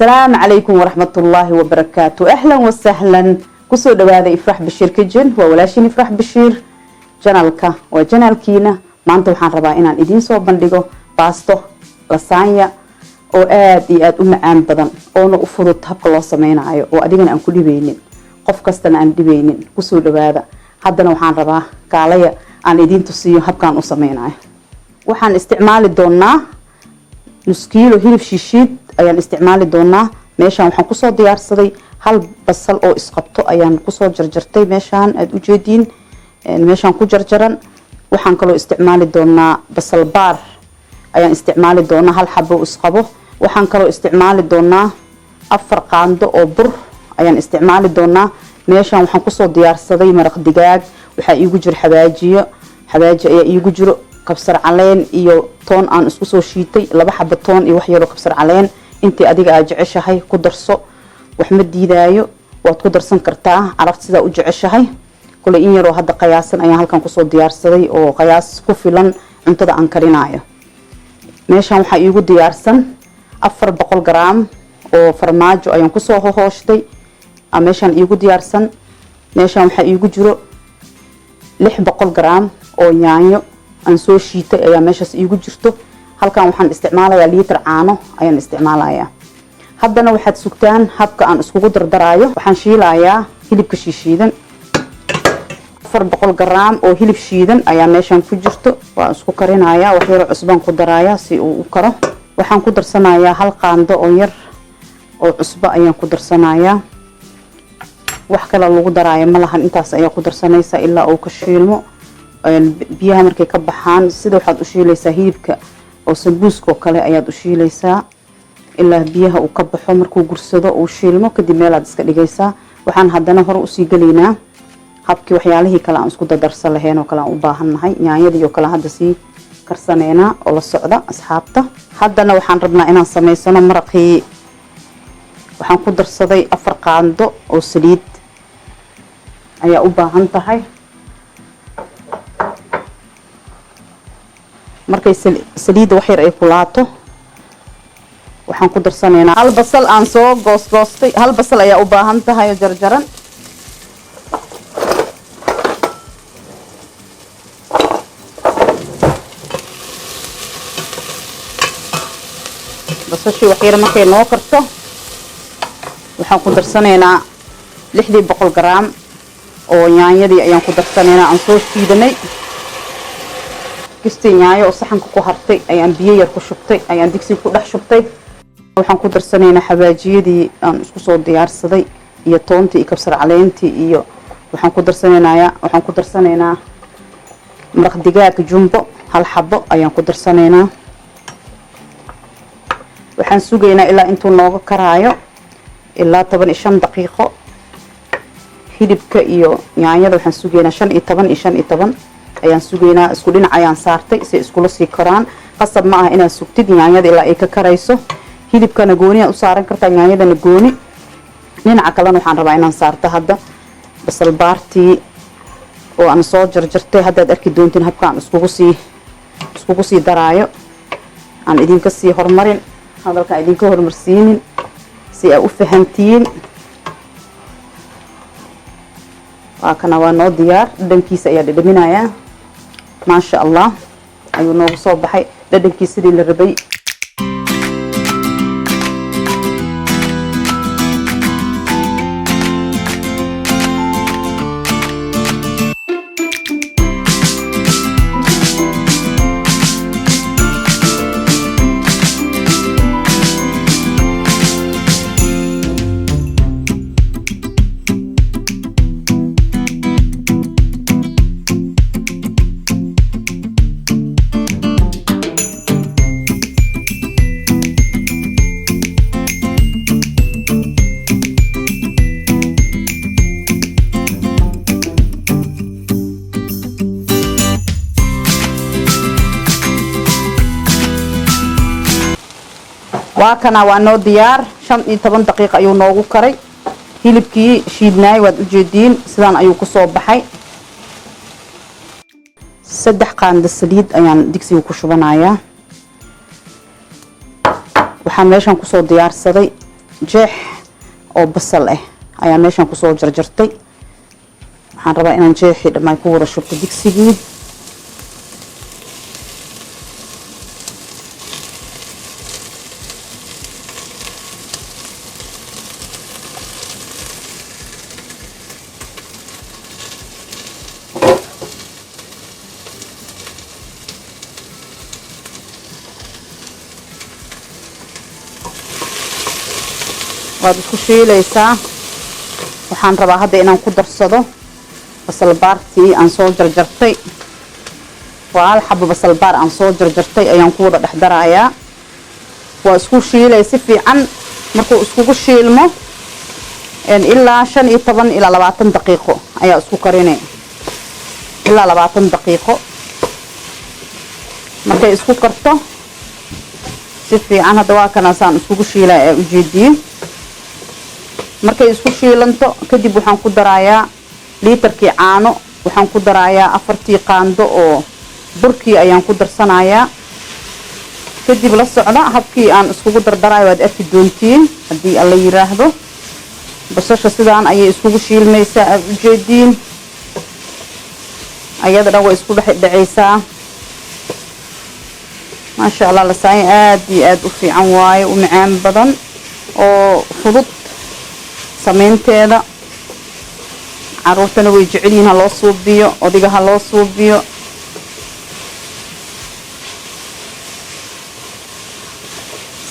Asalaamu calaykum waraxmatullaahi wabarakaatu. Ahlan wasahlan, kusoo dhawaada Ifraax Bashiir Kitchen. Waa walaashiin Ifraax Bashiir. Channelka waa channelkiina. Maanta waxaan rabaa inaan idiin soo bandhigo baasto lasagna oo aada iyo aada u macaan badan, oona u fudud habka loo sameynayo, oo adigana aan ku dhibeynin, qof kastana aan dhibeynin. Kusoo dhawaada. Haddana waxaan rabaa, kaalaya aan idiin tusiyo habkaan u sameynayo. Waxaan isticmaali doonaa nus kiilo hilib shiishiid ayaan isticmaali doonaa. Meeshaan waxaan kusoo diyaarsaday hal basal oo isqabto ayaan kusoo jarjartay. Meeshaan aada ujeediin, meeshaan ku jarjaran. Waxaan kaloo isticmaali doonaa basal baar ayaan isticmaali doonaa, hal xabo isqabo. Waxaan kaloo isticmaali doonaa 4 qaando oo bur ayaan isticmaali doonaa. Meeshaan waxaan kusoo diyaarsaday maraq digaag. Waxaa iigu jiro xawaajiyo, xawaaji ayaa iigu jiro, kabsar caleen iyo toon aan isku soo shiitay, 2 xabo toon iyo wax yaroo kabsar caleen. Intii adiga aad jeceshahay ku darso, wax ma diidaayo, waad ku darsan kartaa carafta sidaa u jeceshahay. Kule in yaroo hadda qiyaasan ayaan halkan kusoo diyaarsaday, oo qiyaas ku filan cuntada aan karinaayo. Meeshaan waxaa iigu diyaarsan 400 garaam oo farmaajo ayaan kusoo hohooshtay meeshaan iigu diyaarsan. Meeshaan waxaa iigu jiro 600 garaam oo yaanyo aan soo shiitay ayaa meeshaas iigu jirto. Halkan waxaan isticmaalayaa liitar caano ayaan isticmaalayaa. Haddana waxaad sugtaan habka aan iskugu dardaraayo. Waxaan shiilayaa hilibka shiishiidan. 400 garaam oo hilib shiidan ayaa meeshaan ku jirto. Waan isku karinayaa, wax yaroo cusbaan ku darayaa si uu u karo. Waxaan ku darsanayaa hal qaando oo yar oo cusbo ayaan ku darsanayaa. Wax kale lagu daraayo ma lahan, intaas ayaa ku darsanaysaa ilaa uu ka shiilmo. Biyaha markay ka baxaan, sida waxaad u shiilaysaa hilibka oo sambuuska oo kale ayaad u shiilaysaa ilaa biyaha uu ka baxo. Markuu gursado, uu shiilmo kadib, meelaad iska dhigaysaa. Waxaan haddana hore usii gelaynaa habkii waxyaalihii kale aan isku dadarsan lahayn oo kale aan u baahannahay. Yaanyadii oo kale hadda sii karsaneynaa oo la socda, asxaabta. Haddana waxaan rabnaa inaan samaysano maraqii. Waxaan ku darsaday 4 qaando oo saliid ayaa u baahan tahay. Markay saliidda wax yar ay kulaato, waxaan ku darsanaynaa hal basal aan soo goosgoostay. Hal basal ayaa u baahan tahay oo jarjaran. Basashii wax yar markay noo karto, waxaan ku darsanaynaa 600 garaam oo yaanyadii ayaan ku darsanaynaa aan soo shiidanay. Kistii yaanyo oo saxanka ku hartay ayaan biyo yar ku shubtay, ayaan digsiga ku dhex shubtay. Waxaan ku darsanaynaa xawaajiyadii aan isku soo diyaarsaday iyo toontii iyo kabsar caleentii, iyo waxaan ku darsanaynaa maraq digaag jumbo, hal xabo ayaan ku darsanaynaa. Waxaan sugaynaa ilaa intuu nooga karaayo, ilaa 15 daqiiqo. Hilibka iyo yaanyada waxaan sugaynaa 15 iyo 15 ayaan sugaynaa. Isku dhinac ayaan saartay si iskula sii koraan. Qasab ma aha inaad sugtid yaanyada ilaa ay ka karayso. Hilibkana gooni aad u saaran kartaa, yaanyadana gooni. Dhinaca kalena waxaan rabaa inaan saarto hadda basal baartii oo aan soo jarjartay. Haddaad arki doontiin habkaan iskugu sii daraayo. Aan idinka sii horumarin hadalkaan, idinka horumarsiinin si aa u fahantiin. Waa kana, waa noo diyaar. Dhadhankiisa ayaa dhadhaminayaa. Maasha Allah ayuu noogu soo baxay dhadhankii sidii la rabay. Waa kana, waa noo diyaar. 15 daqiiqa ayuu noogu karay hilibkii shiidnaay. Waad ujeediin, sidaan ayuu kusoo baxay. 3 qaando saliid ayaan digsiga ku shubanayaa. Waxaan meeshan kusoo diyaarsaday Jeex oo basal ah ayaa meeshan kusoo jarjartay. Waxaan rabaa inaan jeexii dhammaan ku wada shubto digsigii. Waad isku shiilaysaa. Waxaan rabaa hadda inaan ku darsado basalbaartii aan soo jarjartay. Waa hal xabo basalbaar aan soo jarjartay ayaan ku wada dhex darayaa. Waa isku shiilay si fiican. Markuu iskugu shiilmo, ilaa 15 ilaa 20 daqiiqo ayaa isku karinay. Ilaa 20 daqiiqo markay isku karto si fiican, hadda waa kanaasaan iskugu shiilay ee ujeediye. Markay isku shiilanto kadib, waxaan ku darayaa liitarkii caano, waxaan ku darayaa 4tii qaando oo burkii ayaan ku darsanayaa. Kadib la socda habkii aan iskugu dardarayo, waad arki doontiin haddii Alla yiraahdo. Basasha sidaan ayay iskugu shiilmaysaa, aad ujeediin. Ayada dhan way isku dhex dhacaysaa, maasha Allah. Lasaanya aad iyo aada u fiican waaye, u macaan badan oo fudud samaynteeda. Caruurtana way jecel yihiin. Ha loo suubiyo, odiga ha loo suubiyo.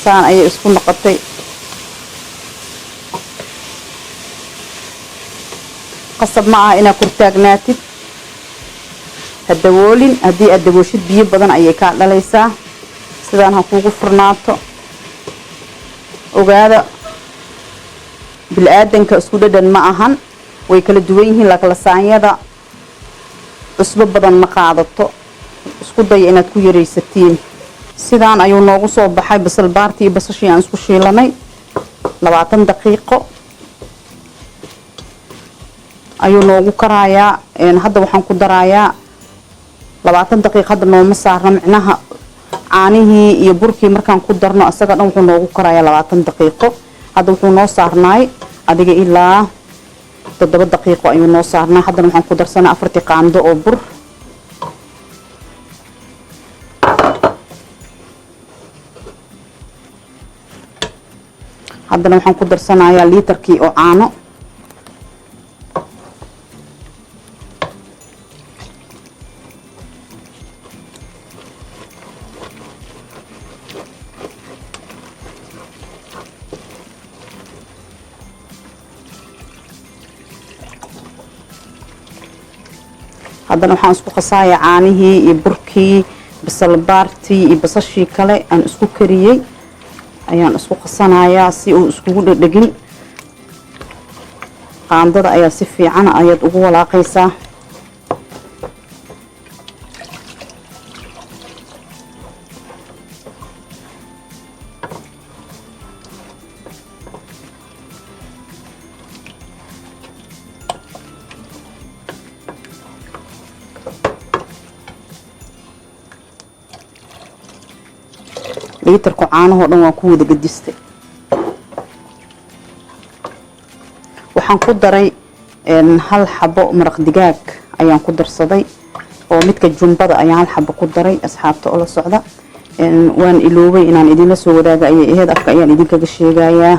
Saan ayay isku noqotay. Qasab ma aha inaad kortaagnaatid. Ha daboolin. Haddii aad dabooshid, biyo badan ayay kaa dhalaysaa. Sidaan ha kuugu furnaato. Ogaada, bil-aadanka isku dhadhan ma ahan, way kala duwan yihiin. Laakiin lasaanyada cusbo badan ma qaadato. Isku daya inaad ku yaraysatiin. Sidaan ayuu noogu soo baxay basal baartii iyo basashii aan isku shiilanay. 20 daqiiqo ayuu noogu karayaa. Hadda waxaan ku darayaa, 20 daqiiq hadda nooma saarno, micnaha caanihii iyo burkii markaan ku darno, asaga dhan wuxuu noogu karayaa 20 daqiiqo. Hadda wuxuu noo saarnaay adiga ilaa 7 daqiiqo ayuu noo saarnaa. Haddana waxaan ku darsanaa 4tii qaando oo bur. Haddana waxaan ku darsanayaa liitarkii oo caano. Haddana waxaan isku qasaaya caanihii iyo burkii, basalbaartii iyo basashii kale aan isku kariyey ayaan isku qasanayaa, si uu iskugu dhedhegin. Qaandada ayaa si fiican ayaad ugu walaaqaysaa. Liitarku caanahoo dhan waan ku wada gedistay. Waxaan ku daray hal xabo maraq digaag ayaan ku darsaday, oo midka jumbada ayaan hal xabo ku daray. Asxaabta oo la socda, waan iloobay inaan idinla soo wadaaga ayay ahayd. Afka ayaan idinkaga sheegayaa.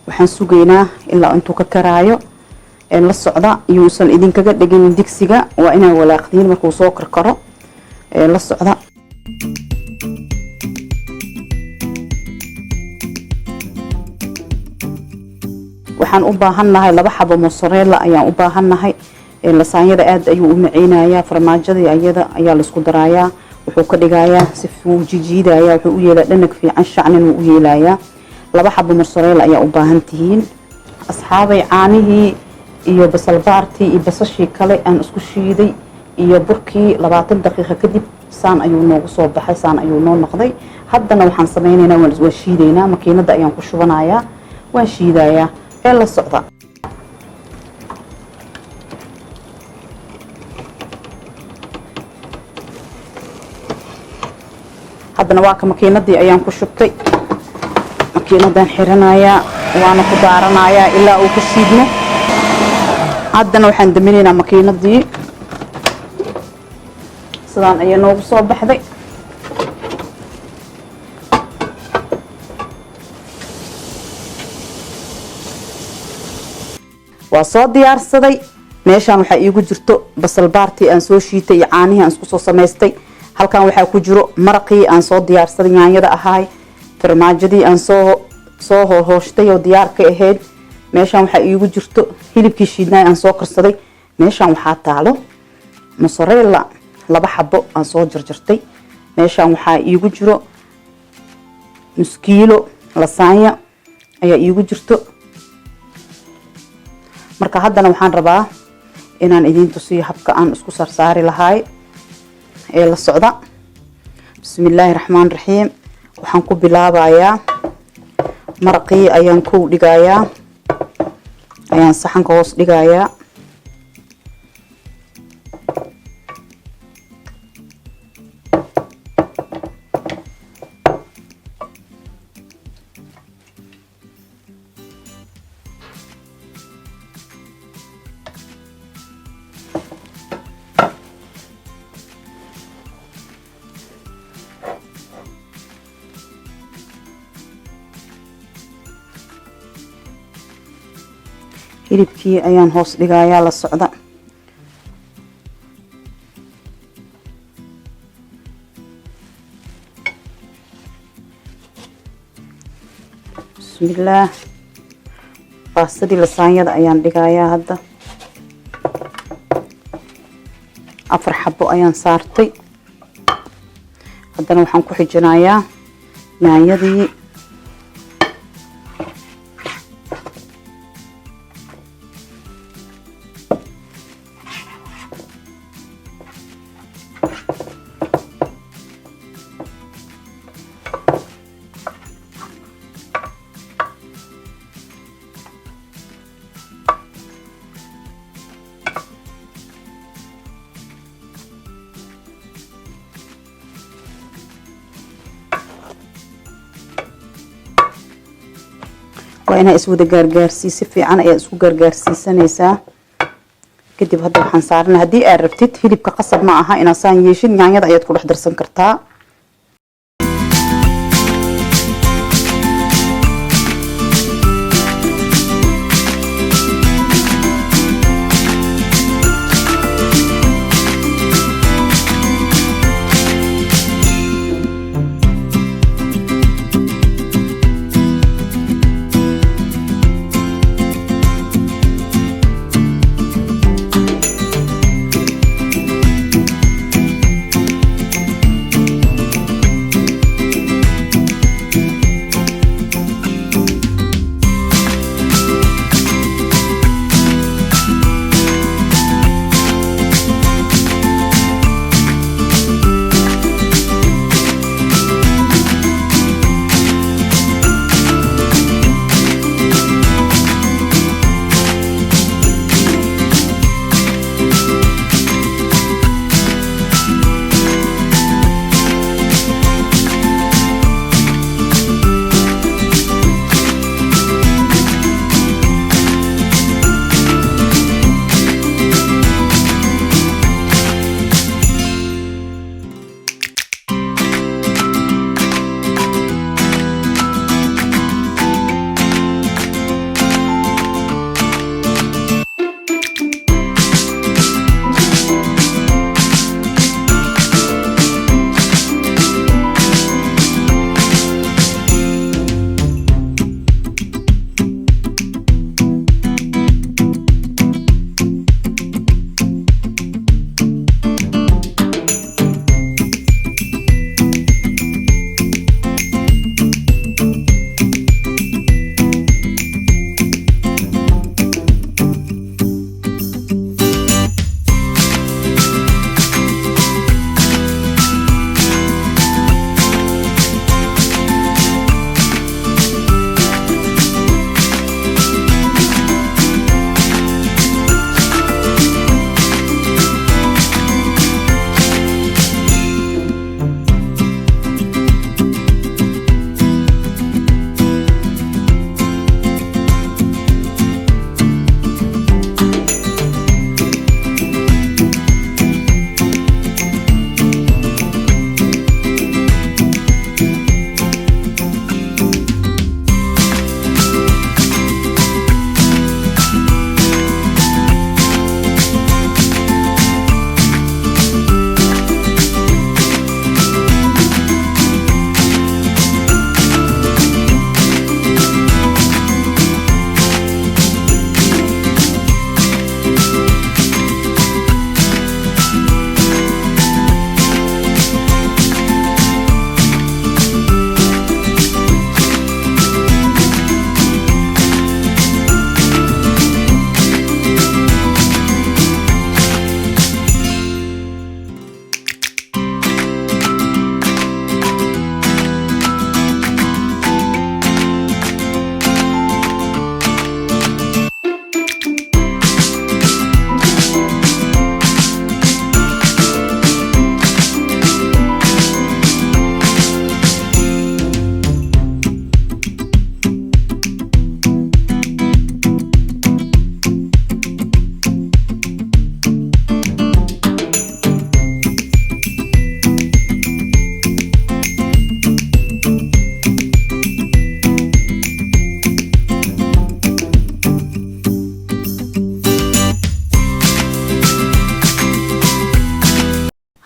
Waxaan sugaynaa ilaa intuu ka karaayo. La socda, yuusan idinkaga dhegin digsiga. Waa inaa walaaqdiin markuu soo karkaro. La socda. Waxaan u baahannahay 2 xabo mozzarella ayaan u baahannahay. Lasaanyada aad ayuu u maceynayaa. Farmaajadii ayada ayaa laisku darayaa. Wuxuu ka dhigayaa si wuu jijiidayaa, wuxuu u yeelaa dhanag fiican, shacnin wuu u yeelayaa. 2 xabo mozzarella ayaa u baahan tihiin, asxaabay. Caanihii iyo basalbaartii iyo basashii kale aan isku shiiday iyo burkii, 20 daqiiqo kadib saan ayuu noogu soo baxay, saan ayuu noo noqday. Haddana waxaan sameynaynaa, waan shiidaynaa. Makiinada ayaan ku shubanayaa, waan shiidayaa ee la socda. Haddana waa ka makiinadii ayaan ku shubtay. Makiinadaan xiranayaa, waana ku daaranayaa ilaa uu ka shiidmo. Haddana waxaan daminaynaa makiinadii. Sidaan ayaa noogu soo baxday. Waa soo diyaarsaday. Meeshaan waxaa iigu jirto basal baartii aan soo shiitay iyo caanihii aan isku soo samaystay. Halkan waxaa ku jiro maraqii aan soo diyaarsaday, yaanyada ahaay, farmaajadii aan soo hoohooshtay oo diyaar ka ahayd. Meeshaan waxaa iigu jirto hilibkii shiidnaay aan soo karsaday. Meeshaan waxaa taalo mozzarella laba xabo aan soo jarjartay. Meeshaan waxaa iigu jiro 0.5 kiilo lasagna ayaa iigu jirto. Marka haddana waxaan rabaa inaan idiin tusiyo habka aan isku saarsaari lahaay ee la socda. Bismi illaahi raxmaan raxiim. Waxaan ku bilaabayaa maraqii ayaan kow dhigayaa, ayaan saxanka hoos dhigayaa. Hilibkii ayaan hoos dhigayaa, la socda. Bismillaah. Baastadii lasagnada ayaan dhigayaa hadda. Afar xabo ayaan saartay. Haddana waxaan ku xijinayaa yaanyadii. Waa inaa iswada gaargaarsii, si fiican ayaa isku gaargaarsiisanaysaa. Kadib hadda waxaan saarana, haddii aad rabtid hilibka qasab ma aha inaad saan yeeshid, yaanyada ayaad ku dhex darsan kartaa.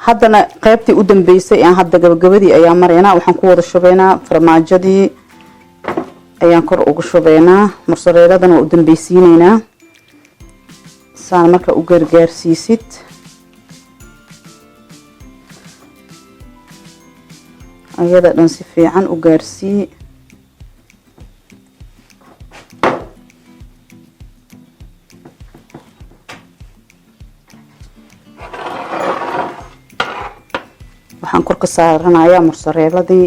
Haddana qeybtii u dambeysay aan hadda gabagabadii ayaa maraynaa. Waxaan ku wada shubeynaa farmaajadii, ayaan kor uga shubeynaa. Mursareeladana waa u dambeysiineynaa. Saan marka u gargaarsiisid, ayada dhan si fiican u gaarsii. Waxaan kor ka saaranayaa mursareeladii.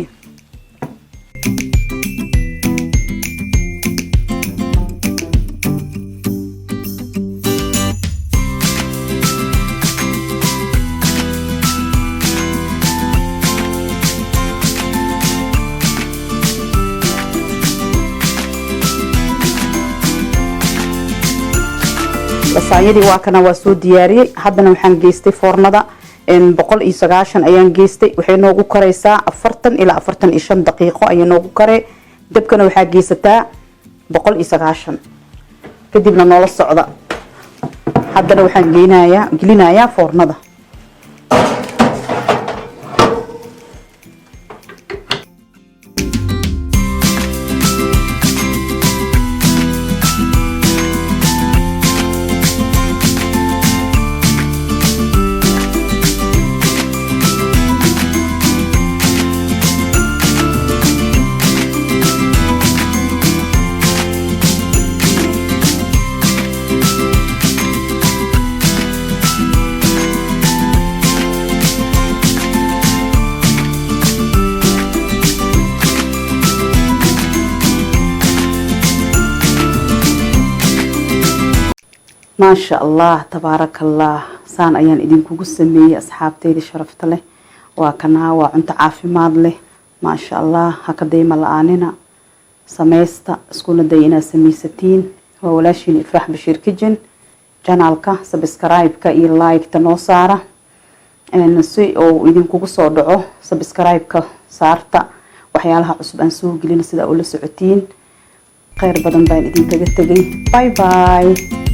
Lasaanyadii waa kana, waa soo diyaariyey. Haddana waxaan geystay foornada, 190 ayaan geystay. Waxay noogu karaysaa 40 ilaa 45 daqiiqo ayay noogu karee. Dabkana waxaa geysataa 190. Kadibna noola socda. Haddana waxaan geynayaa, gelinayaa foornada. Maasha Allah, tabaaraka Allah. Saan ayaan idinkugu sameeyey, asxaabteyda sharafta leh. Waa kanaa, waa cunto caafimaad leh. Maasha Allah, ha ka dayma la-aanina, sameysta, iskuna day inaad sameysatiin. Waa walaashiin Ifraax Bashiir Kitchen. Channelka subscribe-ka iyo like-ta noo saara si uu idinkugu soo dhaco. Subscribe-ka saarta, waxyaalaha cusub aan soo gelina sidaa ula socotiin. Kheyr badan baan idinkaga tegay. Bye bye.